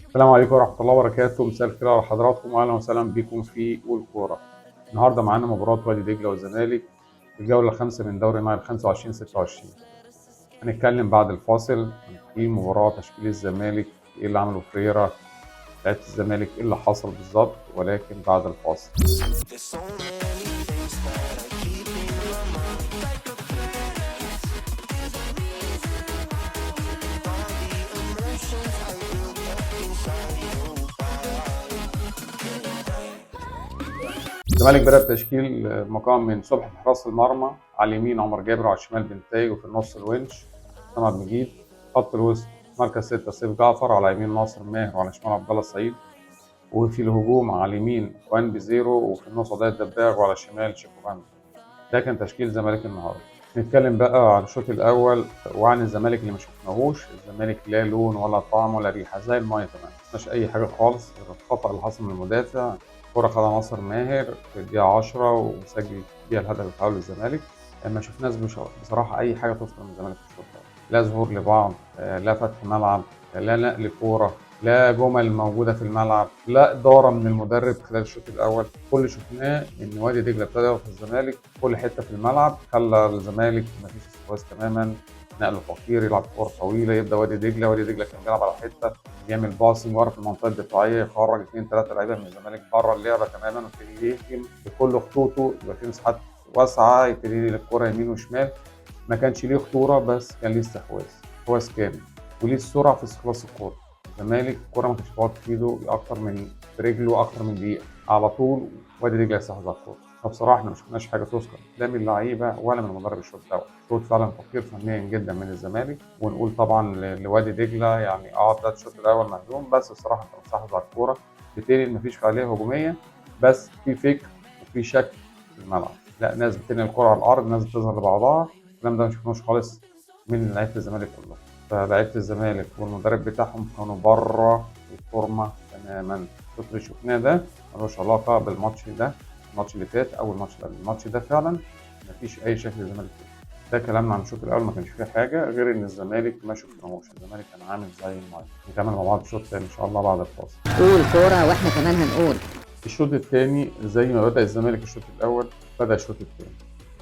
السلام عليكم ورحمة الله وبركاته. مساء الخير على حضراتكم واهلا وسهلا بكم في قول كورة. النهارده معانا مباراة وادي دجلة والزمالك في الجولة الخامسة من دوري نايل 25-26. هنتكلم بعد الفاصل عن في مباراة تشكيل الزمالك، ايه اللي عمله فريرا، لعيبة الزمالك، ايه اللي حصل بالظبط، ولكن بعد الفاصل. There's so many things that I keep in my mind. All the emotions I built up inside. Oh, الزمالك بدأ بتشكيل مقام من صبحي في حراسة المرمى، على اليمين عمر جابر وعلى الشمال بنتايج، وفي النص الونش اسامة عبد المجيد. خط الوسط مركز 6 سيف جعفر، على يمين ناصر ماهر وعلى شمال عبد الله السعيد. وفي الهجوم على اليمين خوان بيزيرو، وفي النص عدي الدباغ، وعلى الشمال شيكو. ده كان تشكيل الزمالك النهارده. نتكلم بقى عن الشوط الاول وعن الزمالك اللي ما شفناهوش. الزمالك لا لون ولا طعم ولا ريحه، زي المايه تمام، مش اي حاجة خالص غير الخطا اللي حصل من المدافع. كرة خدها ناصر ماهر في الدقيقة 10 وسجل فيها الهدف التعادل للزمالك. ما شفناش بصراحة أي حاجة تذكر من الزمالك في الشوط الأول، لا ظهور لبعض، لا فتح ملعب، لا نقل كورة، لا جمل موجودة في الملعب، لا إدارة من المدرب خلال الشوط الأول. كل اللي شفناه إن وادي دجلة ابتدى يضغط الزمالك كل حتة في الملعب، خلى الزمالك مفيش استحواذ تماما. نقل فقير يلعب كورة طويلة، يبدأ وادي دجلة. وادي دجلة كان بيلعب على حتة، بيعمل passing ورا في المنطقة الدفاعية، يخرج اثنين ثلاثة لعيبة من الزمالك بره اللعبة تماما، ويبتدي يهجم بكل خطوطه، يبقى في مساحات واسعة، يبتدي ينقل الكورة يمين وشمال. ما كانش ليه خطورة، بس كان ليه استحواذ، استحواذ كامل، وليه السرعة في استخلاص الكورة. الزمالك الكورة ما كانتش بتقعد في ايده أكتر من في رجله أكتر من دقيقة، على طول وادي دجلة يستحوذ على الكورة. فبصراحة احنا ما شفناش حاجة تذكر لا من اللعيبة ولا من المدرب الشوط ده. شوط فعلا فقير فنيا جدا من الزمالك. ونقول طبعا لوادي دجلة يعني ده الشوط الأول مهزوم، بس الصراحة انت مستحوذ على الكورة، بالتالي مفيش فعالية هجومية، بس في فكر وفي شكل في الملعب. لا ناس بتنقل الكرة على الأرض، ناس بتظهر لبعضها. الكلام ده ما شفناهوش خالص من لعيبة الزمالك كلهم. فلعيبة الزمالك والمدرب بتاعهم كانوا بره الفورمة تماما. الشوط اللي شفناه ده ملوش علاقة بالماتش ده، الماتش اللي فات أو الماتش اللي قبل. الماتش ده فعلا مفيش أي شكل للزمالك فيه. ده كلامنا عن الشوط الأول، ما كانش فيه حاجة غير إن الزمالك ما شفناهوش. الزمالك كان عامل زي الماية. نكمل مع بعض الشوط الثاني إن شاء الله بعد الفاصل. قول كورة واحنا كمان هنقول. الشوط الثاني زي ما بدأ الزمالك الشوط الأول بدأ الشوط الثاني،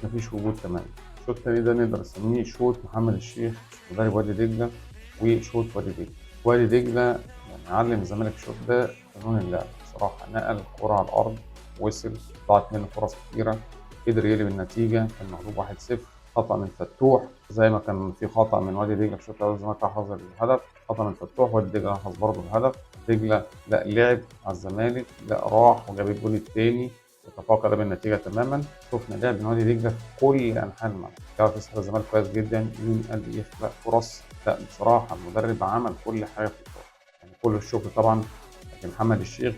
مفيش وجود تماما. الشوط الثاني ده نقدر نسميه شوط محمد الشيخ مدرب وادي دجلة وشوط وادي دجلة. وادي دجلة يعني علم الزمالك الشوط ده فنون اللعب بصراحة، نقل الكرة على الأرض، وصل، ضاعت منه فرص كتيرة، قدر يقلب النتيجة. كان مغلوب 1-0. خطأ من فتوح، زي ما كان في خطأ من وادي دجلة في الشوط الأول الزمالك حظ الهدف، خطأ من فتوح وادي دجلة حظ برضه الهدف. دجلة لا لعب على الزمالك، لا راح وجاب الجول الثاني وتفوق ده بالنتيجة تماما. شفنا لعب من وادي دجلة في كل أنحاء الملعب، يعرف يسحب الزمالك كويس جدا، ينقل، يخلق فرص. لا بصراحة المدرب عمل كل حاجة في الكورة، يعني كل الشغل طبعا لمحمد الشيخ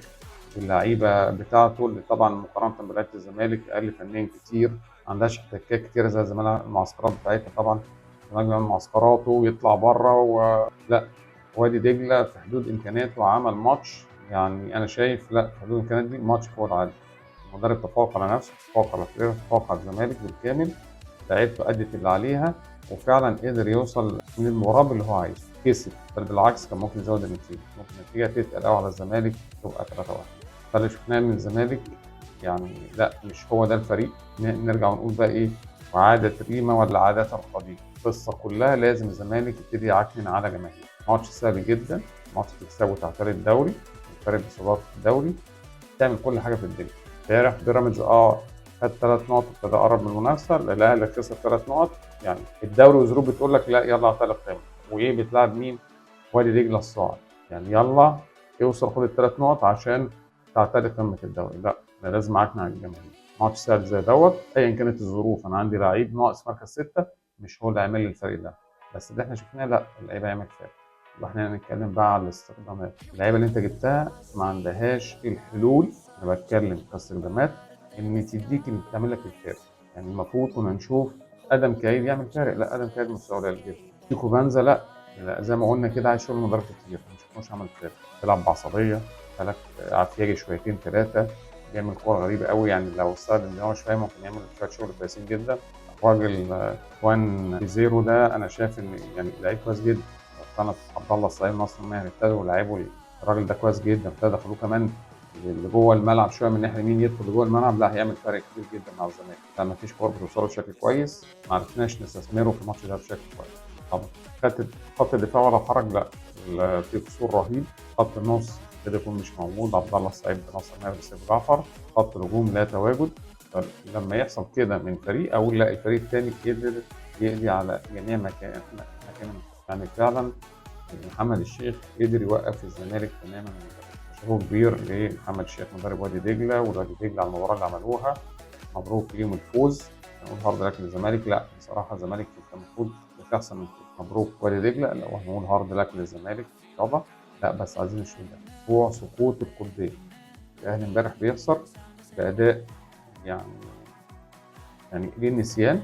واللعيبة بتاعته، اللي طبعا مقارنة بلعيبة الزمالك أقل فنيا كتير، ما عندهاش احتكاك كتير زي زمالها المعسكرات بتاعتها. طبعا الزمالك بيعمل معسكراته ويطلع بره، ولا وادي دجلة في حدود إمكانياته عمل ماتش. يعني أنا شايف لا في حدود الإمكانيات دي ماتش فوق العادي. المدرب تفوق على نفسه، تفوق على فريقه، تفوق على الزمالك بالكامل. لعيبته أدت اللي عليها وفعلا قدر يوصل من المباراة باللي هو عايزه، كسب، بل بالعكس كان ممكن يزود النتيجة، ممكن النتيجة تتقل قوي على الزمالك تبقى 3-1. فاللي شفناه من الزمالك يعني لا مش هو ده الفريق. نرجع ونقول بقى ايه، وعادة ريما ولا عادات القديم. القصة كلها لازم الزمالك يبتدي يعكنن على جماهيره. ماتش سهل جدا، ماتش تكسبه تعتري الدوري، تنفرد بصدارة الدوري، تعمل كل حاجة في الدنيا. امبارح بيراميدز خد 3 نقط وابتدى يقرب من المنافسة، الأهلي خسر 3 نقط. يعني الدوري والظروف بتقول لك لا يلا اعتلى القمة. وإيه بتلعب مين؟ وادي دجلة الصاعد، يعني يلا اوصل خد ال3 نقط عشان تعتلي قمة الدوري. لا أنا لازم أعكنن على الجماهير. ماتش سهل زي دوت أيا كانت الظروف، أنا عندي لعيب ناقص مركز 6 مش هو اللي هيعمل لي الفريق ده، بس اللي احنا شفناه لا اللعيبة هيعمل فرق. واحنا هنتكلم بقى على الاستخدامات، اللعيبة اللي انت جبتها ما عندهاش الحلول. انا بتكلم كاستخدامات ان تديك اللي تعمل لك الفرق. يعني المفروض كنا نشوف ادم كايد يعمل فارق، لا ادم كايد مستواه قليل جدا. شيكو بانزا لا لا زي ما قلنا كده عايز شغل مدرب كتير، ما شفناش عمل فرق. بيلعب بعصبيه، فلك عفياجي شويتين ثلاثة، بيعمل كورة غريبة قوي. يعني لو استخدم دماغه شوية ممكن يعمل شوية شغل كويسين جدا. الراجل خوان بيزيرو ده انا شايف ان يعني لعيب كويس جدا. كانت عبد الله السعيد نصر ماهر ابتدوا يلعبوا الراجل ده كويس جدا، ابتدى دخلوه كمان اللي جوه الملعب شوية من الناحية اليمين، يدخل لجوه الملعب، لا هيعمل فرق كبير جدا مع الزمالك. لما فيش كور بتوصله بشكل كويس، ما عرفناش نستثمره في الماتش ده بشكل كويس. طبعا خط الدفاع ولا حرج، لا في قصور رهيب. خط النص كده يكون مش موجود، عبد الله السعيد بناصر ماهر بسيف جعفر. خط الهجوم لا تواجد. لما يحصل كده من فريق اقول لا، الفريق الثاني قدر يقضي على جميع مكان. يعني فعلا محمد الشيخ قدر يوقف الزمالك تماما. شابوه كبير لمحمد الشيخ مدرب وادي دجله والوادي دجله على المباراة اللي عملوها، مبروك ليهم الفوز. نقول hard luck للزمالك، لا بصراحة الزمالك كان المفروض احسن من كده. مبروك وادي دجله، لو هنقول hard luck للزمالك يابا لا، بس عايزين نشوف ده اسبوع سقوط القطبين. الاهلي امبارح بيخسر باداء يعني للنسيان،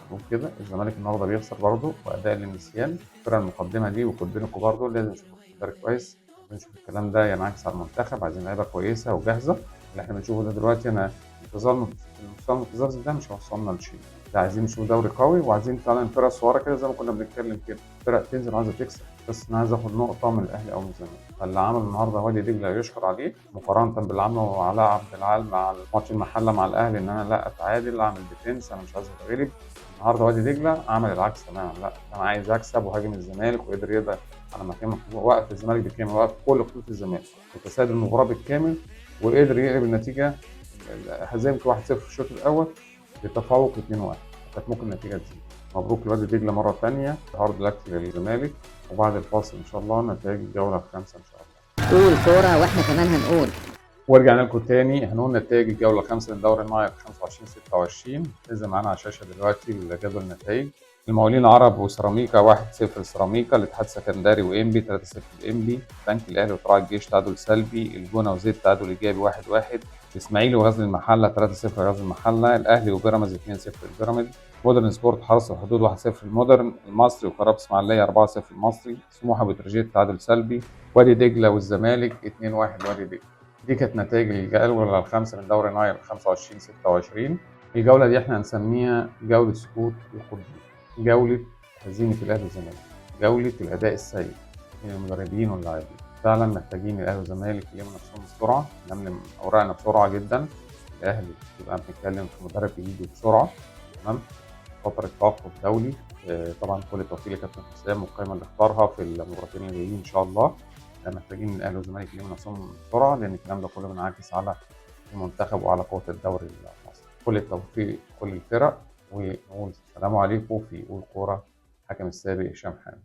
نقول كده. الزمالك النهارده بيخسر برضه واداء للنسيان. الفرق المقدمة دي والقطبين الكبار دول لازم نشوف مدرب كويس، لازم نشوف الكلام ده ينعكس على المنتخب. عايزين لعيبة كويسة وجاهزة. اللي احنا بنشوفه ده دلوقتي انا انتظار المستوى المتذبذب ده مش هيوصلنا لشيء. لا عايزين نشوف دوري قوي، وعايزين فعلا فرق صغيرة كده زي ما كنا بنتكلم كده، فرق تنزل عايزه تكسب، بس انا عايز اخد نقطة من الاهلي او من الزمالك. فاللي عمله النهارده وادي دجله يشكر عليه، مقارنة باللي عمله علاء عبد العال مع ماتش المحلة مع الاهلي، ان انا لا اتعادل اعمل defense، انا مش عايز اتغلب. النهارده وادي دجله عمل العكس تماما، لا انا عايز اكسب وهاجم الزمالك، وقدر يقدر على مكان وقف الزمالك بالكامل، وقف كل خطوط الزمالك وتسيد المباراة بالكامل، وقدر يقلب النتيجة هزيمة 1-0 في الشوط الاول لتفوق 2-1، كانت ممكن النتيجة تزيد. مبروك لوادي دجله مرة ثانية، hard luck للزمالك. وبعد الفاصل ان شاء الله نتائج الجولة الخامسة ان شاء الله. قول كورة واحنا كمان هنقول. ورجعنا لكم تاني، هنقول نتائج الجولة الخامسة من دوري النايل 25-26. نزل معانا على الشاشة دلوقتي جدول النتائج. المقاولين العرب وسيراميكا 1-0 سيراميكا، الاتحاد السكندري وانبي 3-0 الانبي، بنك الاهلي وطلائع الجيش تعادل سلبي، الجونه وزد تعادل ايجابي 1-1، الاسماعيلي وغزل المحلة 3-0 غزل المحلة، الاهلي وبيراميدز 2-0 البيراميدز، مودرن سبورت حرس الحدود 1-0 المودرن، المصري وكهرباء اسماعيليه 4-0 المصري، سموحه وبتروجيت تعادل سلبي، وادي دجله والزمالك 2-1 وادي دجله. دي كانت نتائج الجولة الخامسة من دوري نايل 25-26. الجولة دي احنا هنسميها جولة سقوط القطبين، جولة هزيمة الاهلي والزمالك، جولة الاداء السيء من المدربين واللاعبين. فعلا محتاجين الاهلي والزمالك يلموا نفسهم بسرعة، نلملم اوراقنا بسرعة جدا. الاهلي يبقى بنتكلم في مدرب جديد بسرعة، تمام، فترة توقف دولي. طبعا كل التوفيق لكابتن حسام والقائمه اللي اختارها في المباراتين اللي جايين ان شاء الله. محتاجين الاهلي والزمالك يلموا نفسهم بسرعة، لان الكلام ده كله بينعكس على المنتخب وعلى قوة الدوري المصري. كل التوفيق لكل الفرق، ونقول السلام عليكم في قول كورة. الحكم السابق هشام حامد.